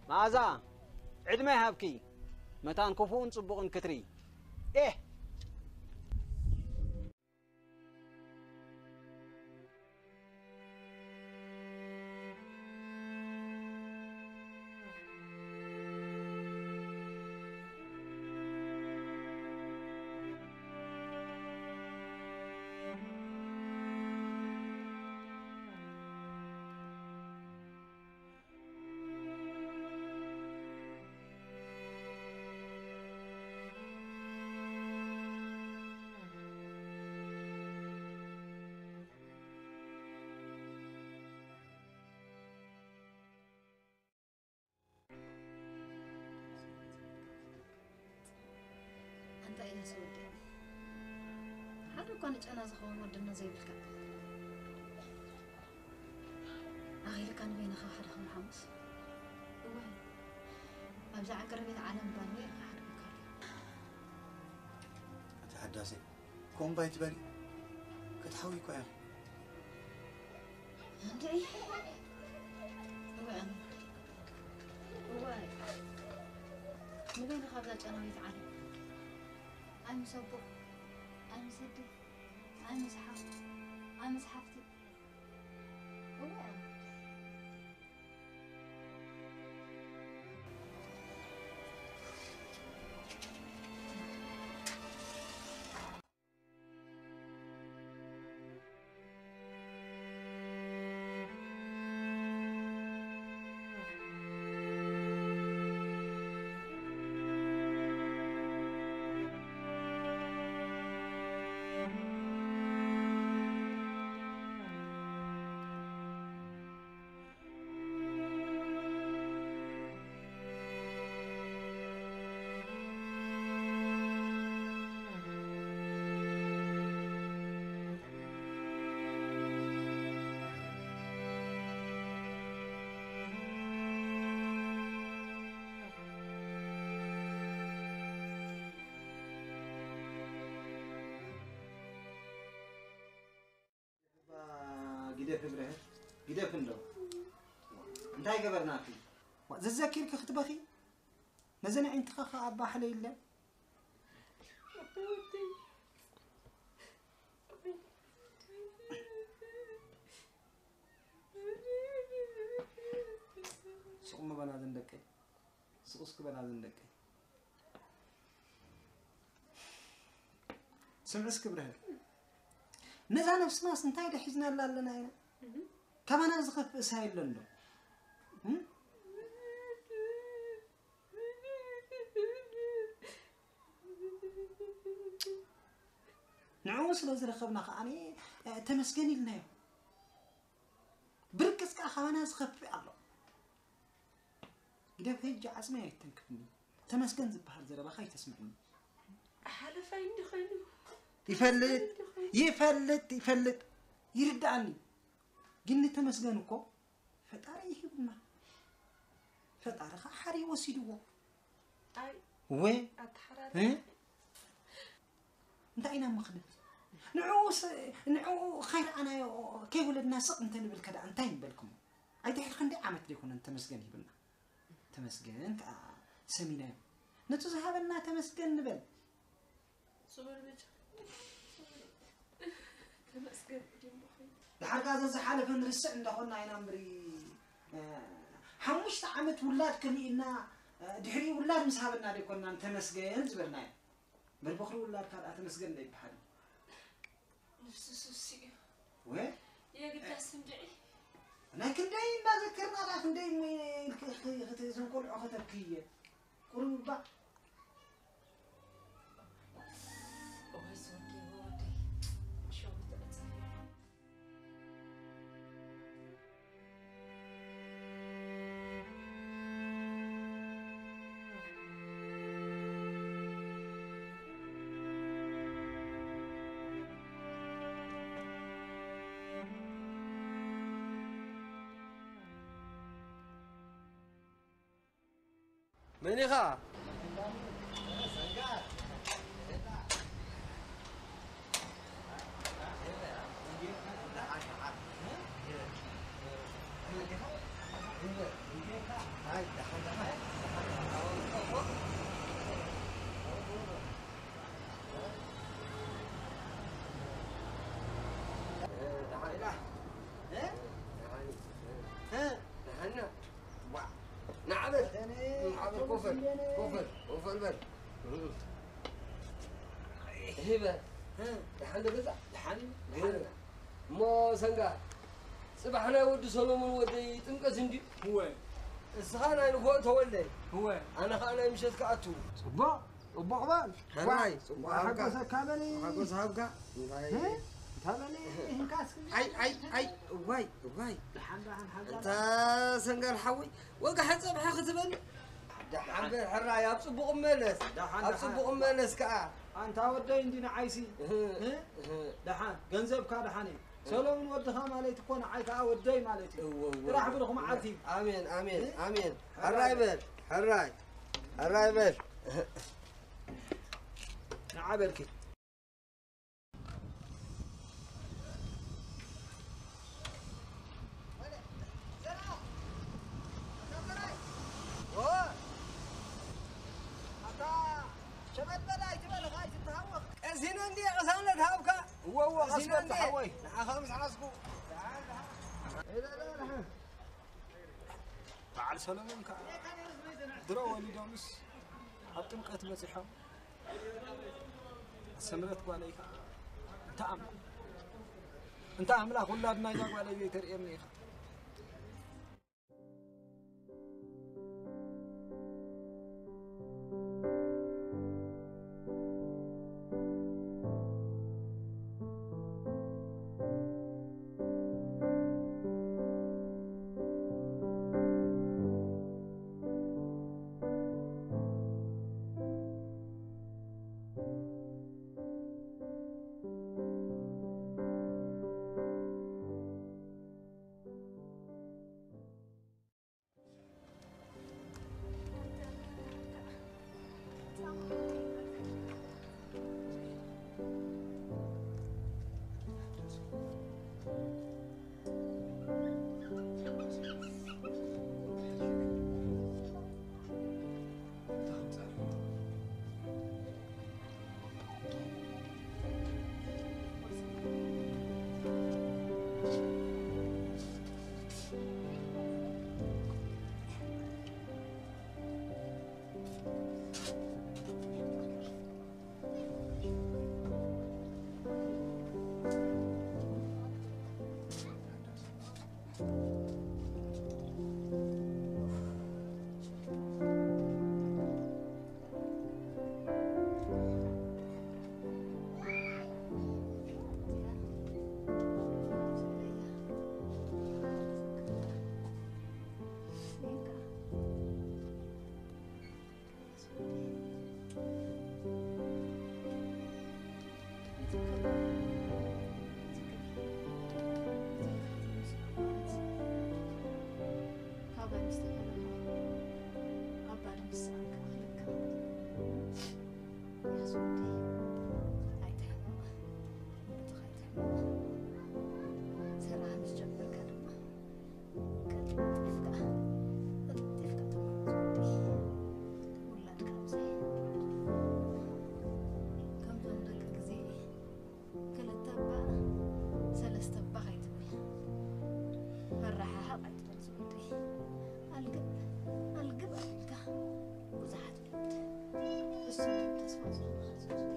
መኣዛ፣ ዕድመ ይሃብኪ፣ መታን ክፉእን ጽቡቕን ክትሪ። ኤህ! ኣንታ ኢያሱ ወደይ፣ ሓደ እኳ ንጨና ዝኸውን ወድና ዘይብልካ። ኣኺልካ ንበይንኻ ሓደ ከም ሓሙስ። እዋይ፣ ኣብዛ ዕንቅርቢት ዓለም ባኒ ኢኻ ሓድግካ ኣሎ። ኣቲ ሓዳሰይ፣ ኮምባይ ትበሊ? ክትሓዊ እኳ ኢኺ። እንድዒ። እዋይ፣ ኣነ ወደይ። እዋይ። ንበይንኻ ኣብዛ ጨናዊት ዓለም። ኣይ ምስ ኣቦ፣ ኣይ ምስ ኣደ፣ ኣይ ምስ ሓው፣ ኣይ ምስ ሓፍቲ። እዋይ፣ ኣነ ወደይ። እባ ግደፍ ብርሀን፣ ግደፍ እንዶ። እንታይ ገበርናኪ? ዋ፣ ዘዘኪርኪ ክትበኺ? ነዘን ኣዒንትኻ ኸኣ ኣባ ሓለ ኢለን። ስቕ ምበላ ዘን ደቀይ። ስቕ እስኪ በላ ዘን ደቀይ። ስምዒ እስኪ ብርሀን። ነዛ ነብስናስ እንታይ ዶ ሒዝናላ ኣለና ኢና? ካባና ዝኸፍእ ሳይ ኣሎ እንዶ? እም? ንዕኡ ስለ ዝረኸብና ከኣ፣ እ፣ ተመስገን ኢልናዮ። ብርቅስ ከኣ ካባና ዝኸፍእ ኣሎ። ግደፍ፣ ሕጂ ዓጽመይ ኣይተንክፍኒ። ተመስገን ዝበሃል ዘረባኻ ኣይተስምዕኒ። ሓለፋይ እንዲ ኾይኑ። ይፈልጥ፣ እንዲ ኾይኑ። ይፈልጥ፣ ይፈልጥ። ይርድኣኒ። ግን ንተመስገን እኮ ፈጣሪ ይሂብና። ፈጣሪ ኸዓ ሓርዩ ወሲድዎ። ኣይ፣ ወ-፣ ኣተሓራሪ። እ? እንታይ ኢና እሞ ክንብል? ንዕኡ ስ-፣ ንዕኡ ከይረኣናዮ፣ ከይወለድና ስቕ እንተንብል ከ ደኣ እንታይ ምበልኩሞ? ኣይተ ክንደይ ዓመት ደይኮነን ተመስገን ሂብና? ተመስገን ከኣ ሰሚናዮ። ነቲ ዝሃበና ተመስገን ንበል። ስሙር ብቻ። ተመስገን ድሞ ኾይኑ። ድሓር ከኣ ዘዝሓለፈ ንርስዕ እንዳኾንና ኢና እምበሪ፣ እ፣ ሓሙሽተ ዓመት ውላድ ከሊእና፣ እ፣ ድሕሪኡ ውላድ ምስ ሃበና ደይኮንና ተመስገን ዝበልናዮ። እምበር በኹሪ ውላድካ ደኣ ተመስገን ዶ ይበሃል? ንሱ ሱስ እዩ። ወ? የግዳስ እንድዒ። ናይ ክንደይ እንዳዘከርና ደኣ ክንደይ እሞ ኢልክ-፣ ክ-፣ ክት-፣ እዞም ቆልዑ ከተብክየ። ቁሩብ እባ። እዋይ፣ ስወደይ፣ ወደይ። ሸዊት ተበጻሒ። መን ኢኻ? ኮፈል ኮፈል ኮፈል በል። ይሄ በል። ደሓን ዶ ገዛ? ደሓን እዩ። ደሓን እዩ። እሞ ሰንጋ፣ ጽባሕ ናይ ወዲ ሰሎሞን ወደይ ጥምቀት እንድዩ። እወ። እስኻ ናይ ንግሆ ተወልደ። እወ። ኣነ ኸኣ ናይ ምሸት ክኣቱ። ጽቡቕ፣ ጽቡቕ በል። ሕራይ፣ ጽቡቕ ሃብካ። ሓጎሰካ በሊ። ሓጎስ ሃብካ። እንታይ? እ? እንታይ በሊ? እንካ እስኪ። ኣይ፣ ኣይ፣ ኣይ፣ እዋይ፣ እዋይ። ደሓን፣ ደሓን፣ ሓንሳብ። እንታ ሰንጋል ሓወይ፣ ወጋሕ ጸብሐ ክትበል። ደሓን በል ሕራይ፣ ኣብ ጽቡቕ መለስ። ደሓን፣ ኣብ ደሓን። ጽቡቕ መለስ ከኣ። ኣንታ ወደይ እንዲ ንዓይሲ። እህ፣ እ? እህ። ደሓን፣ ገንዘብካ ደሓን እዩ። ሰሎሙን ወድኻ ማለት እኮ ንዓይ ከኣ ወደይ ማለት እዩ። እወ፣ እወ፣ ጥራሕ እወ። ብሩኽ መዓልቲ። ኣሜን፣ ኣሜን፣ እ? ኣሜን። ሕራይ በል፣ ሕራይ። ሕራይ በል። ንዓ በልኪ። ሸመት በል ኣይትበል፣ ኣይትተሃወኽ። ቀሲነ እንድየ ቅሳነት ሃብካ። እወ፣ እወ፣ ቀስ ቀሲነ በል እንድየ። ሓወይ። ንዓኻ ምስ ሓዝኩ። በዓል ሰሎሞን ከኣ ድሮ ወሊዶምስ ኣብ ጥምቀት በጺሖም። ሰምረት ጓለይ ከኣ እንተ ኣምላኽ፣ እንተ ኣምላኽ ውላድ ናይዛ ጓለይ ዘይተርእየኒ ኢኻ። ከምዞም ደቂ ግዜ ክልተ እባ ሰለስተ እባ ከይትብል፣ መረሓሓቕ ኣይትበል ዝወደይ። ኣልግብ ኣልግብ ኣቢልካ ብዙሓት ወለድ እሱ ተስፋ ዝህቡ ዝወደይ።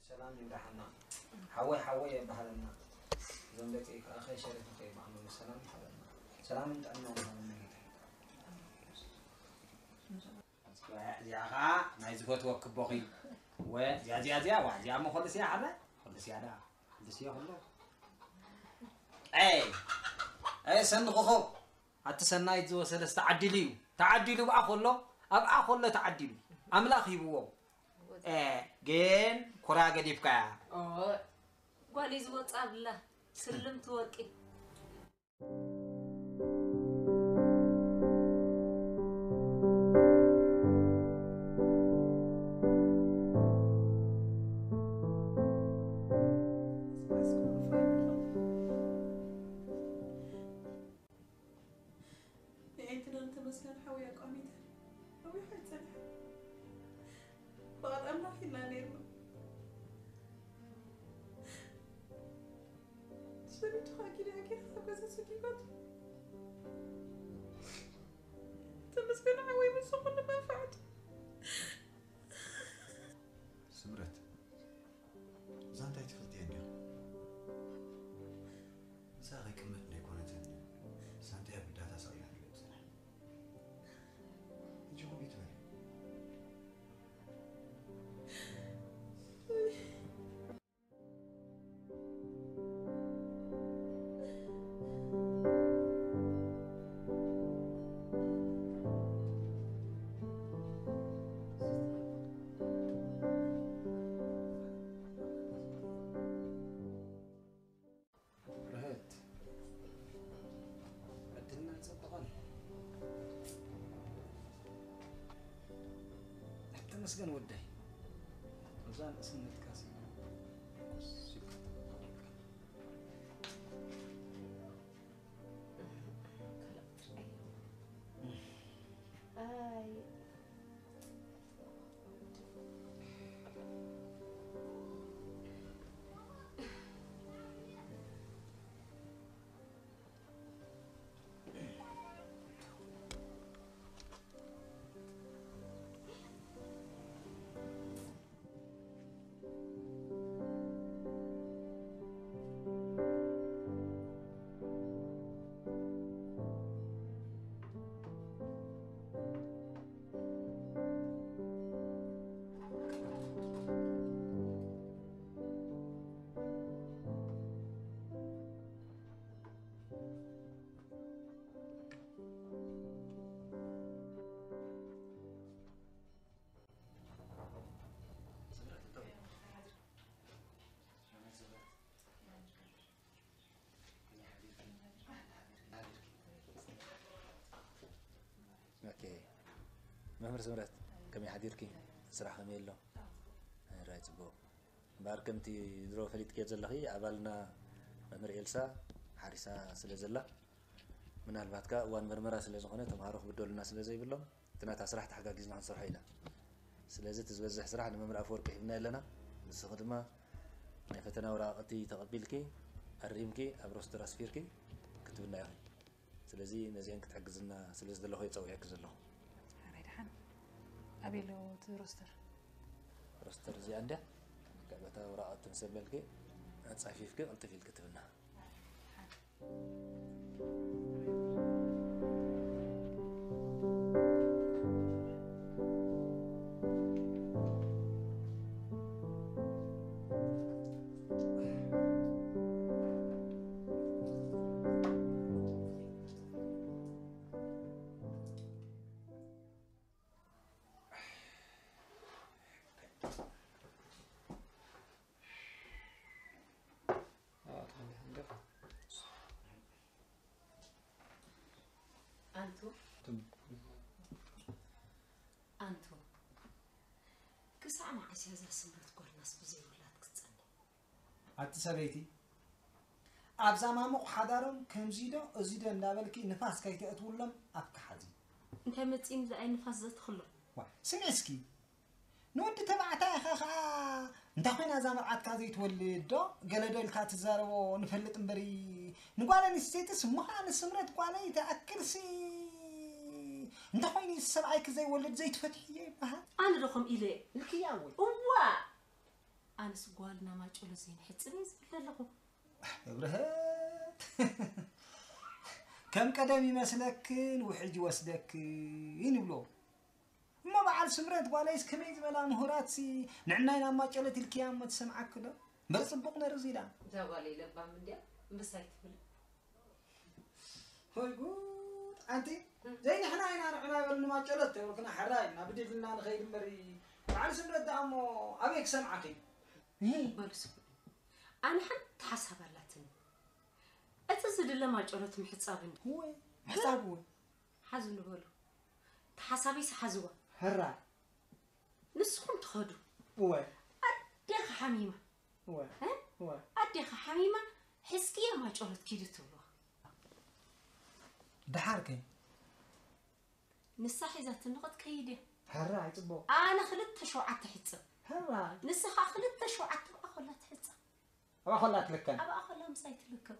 ሰላም ይብራሓና። ሓወይ ሓወይ የባህለና። እዞም ደቂ ከኣ ከይሸረፈ ከይባዕኑ ሰላም ይሃበና። ሰላምን ጥዕናን ይሃበና ጌታ። እዚኣ ኸዓ ናይ ዝፈትወኪ ቦኺ። ወ-፣ እዚኣ፣ እዚኣ፣ እዚኣ፣ ዋ፣ እዚኣ እሞ ኾልስያ ሓላ? ኾልስያ ዳ? ኾልስያ ኾሎ? ኤይ! ሰኒ ኮኾብ፣ ኣቲ ሰናይት ዝወሰደስ ተዓዲሉ እዩ። ተዓዲሉ ብኣ ከሎ ኣብኣ ከሎ ተዓዲሉ፣ ኣምላኽ ሂብዎ። ግን ኩራ ገዲፍካያ። ጓለይ ዝወጻ ብላ ስልምቲ ወርቂ። ንኤንትናን ተመስገን ሓወይ ኣቋሚተ ነዊሕ ኣይጸንሐን። ፍቓድ ኣምላኽ ኢልና ነይርና። ሰሪቱ ሃጊዳ ሃጊዳ ካብ ገዛ ሰጊጓት። ተመስገን ሓወይ ምስ ዝኾነ መንፋዕት። ስምረት፣ እዛ እንታይ ትፈልጥዮ እንዲኹ? ምሳኻ ክምት ዘይኮነትን ሳንቲያ ብዳታ ሰቒላ ትብል ዝና። ሕጂ ኹም ይትበል። ርህት ዕድልና ይጸብቐን። ተመስገን ወደይ፣ እዛ ንእስነትካሲ ኮስ ኢልካ ተቐበልካ። ኣይ። ኦኬ። መምህር ስምረት፣ ከመይ ሓዲርኪ? ስራሕ ከመይ ኣሎ? ራይ፣ ጽቡቕ። እምበኣር፣ ከምቲ ድሮ ፈሊጥክዮ ዘለኺ፣ ኣባልና መምህር ኤልሳ ሓሪሳ ስለ ዘላ፣ ምናልባት ከኣ እዋን መርመራ ስለ ዝኾነ፣ ተምሃሮ ክብደሉና ስለ ዘይብሎም፣ እቲ ናታ ስራሕ ተሓጋጊዝና ክንሰርሖ ኢና። ስለዚ፣ እቲ ዝበዝሕ ስራሕ ንመምህር ኣፈወርቂ ሂብና ኣለና። ንስኺ ድማ ናይ ፈተና ወረቓቕቲ ተቐቢልኪ፣ ኣሪምኪ፣ ኣብ ሮስተር ኣስፊርኪ ክትብና ኢኺ። ስለዚ፣ ነዚአን ክትሕግዝና ስለ ዝደለኹ እየ ጸዊዐኪ ዘለኹ። ሓራይ ደሓን። ኣበይ ኣሎ እቲ ሮስተር? ሮስተር እዚኣ እንድያ። ካብ እታ ወረቐት ምስ ኣበልኪ፣ ኣጻፊፍኪ ቅልጥፍ ኢልኪ ትብና። ኣንቱ፣ ኣንቱ፣ ክሳዕ መዓስ እያ እዛ ስምረት ጓልናስ ብዘይ ውላድ ክትጸንሕ? ኣቲ ሰበይቲ፣ ኣብዛ ማሙቕ ሓዳሮም ከምዚ ዶ እዚ ዶ እንዳበልኪ ንፋስ ከይተእትውሎም ኣፍኪ ሓዚ። እንታይ መጺእኒ ደኣይ ንፋስ ዘትኽሎም? ዋ፣ ስምዒ እስኪ፣ ንወዲ ተባዕታይ ኢኻ ኸኣ እንታይ ኮይና እዛ መርዓትካ ዘይትወልድ ዶ? ገለ ዶ ኢልካ ትዛረቦ ንፈልጥ እምበሪ፣ ንጓል ኣንስተይትስ እሞኻ ንስምረት ጓለይ ትኣክልሲ፣ እንታይ ኮይኑ ሰብኣይኪ ዘይወልድ ዘይትፈትሕዮ ይበሃል? ኣነ ዶ ከምኡ ኢለ? ኢልክያ ወይ? እዋ! ኣነስ ጓልና ማጨሎ ዘይንሕጽብ እየ ዝብል ዘለኹ። እብርሀት፣ ከም ቀደም ይመስለክን ውሕጅ ይወስደክን ይብሎ። እሞ በዓል ስምረት ጓለይስ ከመይ ዝበላ ምሁራትሲ ንዕናይ ናብ ማጨሎ ኢልክያ እሞ ትሰምዓኪ ዶ? እምበር ጽቡቕ ነርዚ ኢላ። እዛ ጓለይ ለባም እንድያ፣ እምብሳ ኣይትብል። ወይ ጉድ! ኣንቲ ዘይንሕና ኢና ንዕና በልኒ ማጨሎት ተይበልክና ሕራይ ኢና ብድድልና ንኸይድ እምበር በዓል ስምረት ደኣ እሞ ኣበይ ክሰምዓኺ? በሉ ስምዑ፣ ኣነ ሓንቲ ሓሳብ ኣላትኒ። እቲ ዝድለ ማጨሎት ምሕጻብ እንዲ። እወ፣ ምሕጻብ እውን። ሓዙ ንበሉ። እቲ ሓሳበይስ ሓዝዋ። ሕራይ። ንስኹም ትኸዱ። እወ። ኣዴኻ ሓሚማ። እወ። እ? እወ። ኣዴኻ ሓሚማ፣ ሕዝቅያ ማጨሎት ኪዱ ትብልዋ። ደሓር ከ? ንሳ ሒዛትኒ ክትከይድ እያ። ሕራይ ጽቡቕ። ኣነ ክልተ ሸውዓተ ሕጽብ። ሕራይ። ንሳ ኸኣ ክልተ ሸውዓተ ኣብኣ ኮላ ትሕጸብ። ኣብኣ ኮላ ትልከም። ኣብኣ ኮላ ምሳይ ትልከም።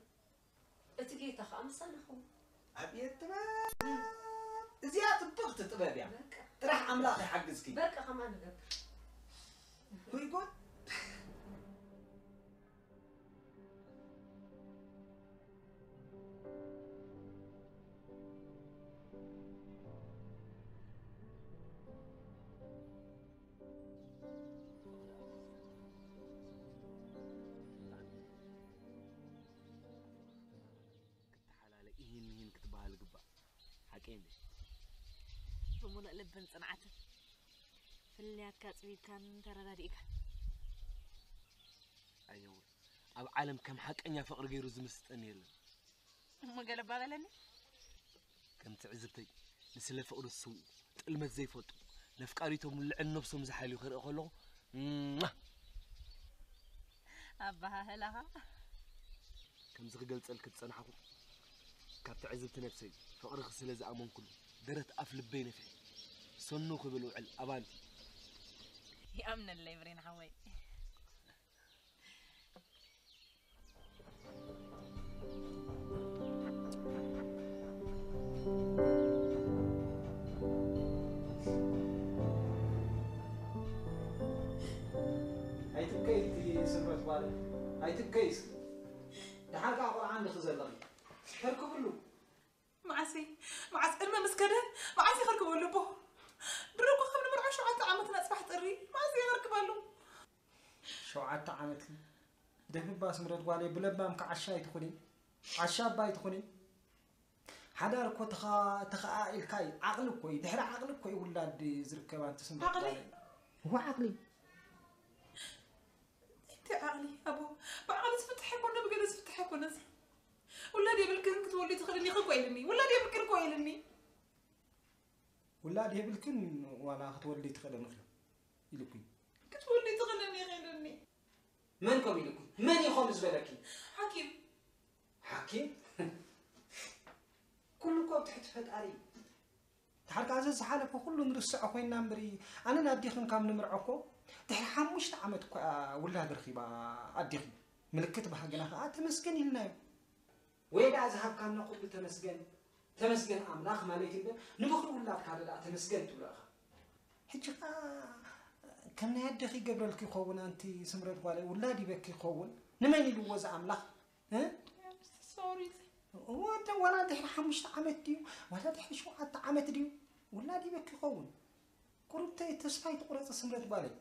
እቲ ጌታ ኸኣ ምሳና ኸውን። ኣብየት ጥበብ! እዚኣ ጽብቕቲ ጥበብ እያ። በቃ። ጥራሕ ኣምላኽ ይሓግዝኪ። በቃ፣ ከምኣ ንገብር። ወይ ጉድ! ክትሓላለ ኢሂን ሚሂን ክትበሃል ይግባእ። ሓቀይ እንዴ? ብምሉእ ልብን ጽንዓትን ፍልልያትካ ኣጽቢብካን ተረዳዲእካን። ኣየወ፣ ኣብ ዓለም ከም ሓቀኛ ፍቕሪ ገይሩ ዝምስጠኒ የለን። እሞ ገለባ በለኒ። ከም ትዕዝብተይ፣ ንስለ ፍቕሪ ዝስውኡ፣ ጥልመት ዘይፈልጡ፣ ነፍቃሪቶም ልዕሊ ነብሶም ዝሓልዩ ክርኢ ከለኹ፣ እማ! ኣበሃህላኻ። ከምዚ ክገልጸልኪ ዝጸናሕኩ፣ ካብ ትዕዝብቲ ነብሰይ፣ ፍቕርኺ ስለ ዝኣመንኩሉ፣ ደረት ኣፍ ልበይ ነፊሐ፣ ሰኑ ክብል ውዕል፣ ኣባንቲ። ይኣምነለይ ብሬን ሓወይ። ኣይትብከይ እቲ ስምረት ጓለይ፣ ኣይትብከይ እስኪ። ደሓር ከኣ ቆልዓ እንድኺ ዘለኺ። ከርክብሉ። መዓስ፣ መዓስ ዕድመ ምስ ከደ፣ መዓስ ከርክበሉ ኣቦ? ድሮ እኮ ካብ ንምርዖ ሸውዓተ ዓመትና ጽባሕ ጥሪ፣ መዓስ ከርክበሉ? ሸውዓተ ዓመትኪ? ደብባ ስምረት ጓለይ፣ ብለባምኪ ዓሻ ኣይትኹኒ። ዓሻ እባ ኣይትኹኒ። ሓዳር እኮ ተኻ-፣ ተኸኣኢልካ እዩ። ዓቕሊ እኮ እዩ። ድሕሪ ዓቕሊ እኮ እዩ ውላድ ዝርከብ ኣንቲ ስምረት ዓቕሊ? ጓለይ። እወ ዓቕሊ። እቲ ዓቕሊ ኣቦ፣ ብዓቕሊ ዝፍታሕ ኣይኮነ፣ ብገለ ዝፍታሕ ኣይኮነን። ውላድ የብልክን ክትወልዲ ትኽእልን ኢኺ እኮ ኢልኒ። ውላድ የብልክን እኮ ኢልኒ። ውላድ የብልክን ዋላ ክትወልዲ ትኽእልን ኢኺ ኢልኩኝ። ክትወልዲ ትኽእልን ኢኺ ኢልኒ። መን ከምኡ ኢልኩ? መን እዩ ከምኡ ዝበለኪ? ሓኪም። ሓኪም? ኩሉ እኮ ኣብ ትሕቲ ፈጣሪ እዩ። ድሓር ከኣ እዚ ዝሓለፈ ኩሉ ንርስዖ ኮይንና እምበሪ፣ ኣነን ኣዴኽን ካብ ንምርዖ እኮ ድሕሪ ሓሙሽተ ዓመት እኮ እያ ውላድ ረኺባ ኣዴኺ። ምልክት ባህግና ከኣ ተመስገን ኢልናዮ። ወይ ደኣ ዝሃብካና ኩሉ ተመስገን፣ ተመስገን ኣምላኽ ማለት እዩ እምበር፣ ንብኹሪ ውላድካ ዶ ደኣ ተመስገን ትብሎ ኢኻ? ሕጂ ከኣ ከም ናይ ኣዴኺ ይገብረልኪ ይኸውን፣ ኣንቲ ስምረት ጓለይ፣ ውላድ ይበኪ ይኸውን። ንመን ኢልዎ እዚ ኣምላኽ? እ? ሶሪ። ወደ ዋላ ድሕሪ ሓሙሽተ ዓመት ድዩ? ዋላ ድሕሪ ሸውዓተ ዓመት ድዩ? ውላድ ይበኪ ይኸውን። ቁሩብ ተ-፣ ተስፋ ኣይትቑረጺ ስምረት ጓለይ።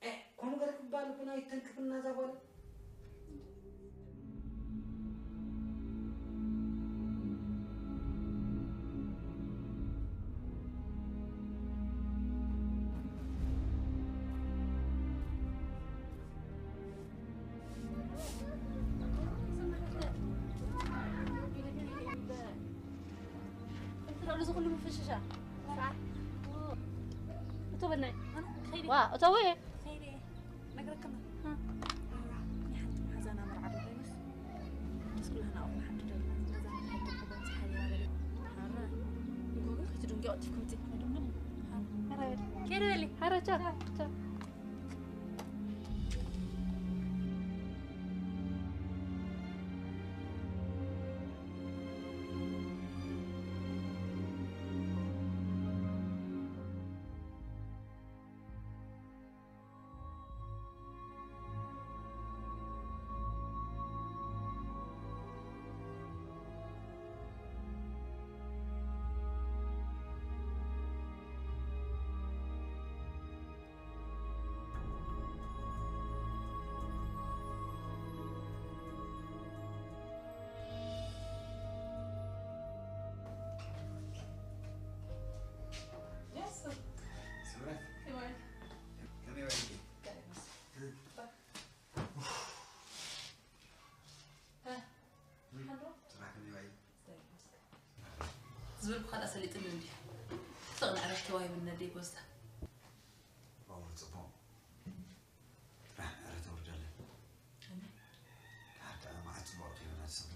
ኤህ፣ ከምኡ ገለ ክባል እውን ኣይተንክፍና እዛ ጓል። እንታይ ደኣ እዚ ኩሉ ምፍሽሻ? መርዓ። እቶ በናይ። ኣነ ከይደ። ዋ፣ እቶ ወይ? ከይደ። ነግረክና። እ። መርዓ። ናይ ሓንቲ መሓዛና መርዓ ዶ ኮይኑስ? ምስ ኩላህና ኣብኡ ንሓድር ደለና። ስለዛ ንሓድር ክበጽሕ ሓቢራ በለ። ሓራ። ንጎ ግን ከይትድንጊ ቀልጢፍኩም እቲ። ሓራ። ከይደ በሊ። ሓራ፣ ቻው። ቻው። ዝብል ብኻልኣ ሰሊጥኒ እንዲ ፍቕኒ ዕረፍቲ ዋይ ብነደይ ጎዝታ ኦ ጽቡቕ። ራሕ ዕረ ተውርደለን። ሓታ መዓት ጽቡቕ ርኪብና ትሰብረ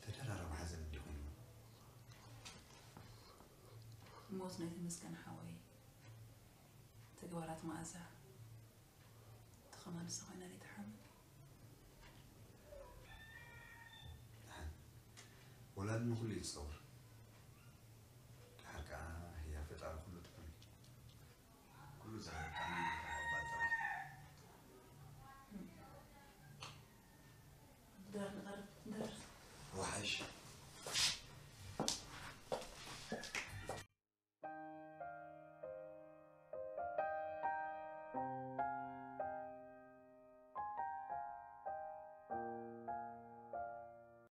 ተደራረብ ሓዘን እንዲ ኮይኑ ሞት ናይ ተመስገን ሓወይ ተግባራት መኣዛ ተኸማልሰ ኮይና ዘይትሓምል ወላድ ንኹሉ እዩ ዝጸውር። ድሓር ከኣ ህያ ፈጣሪ ኩሉ ጥዑም እዩ። ኩሉ ዝረኸበ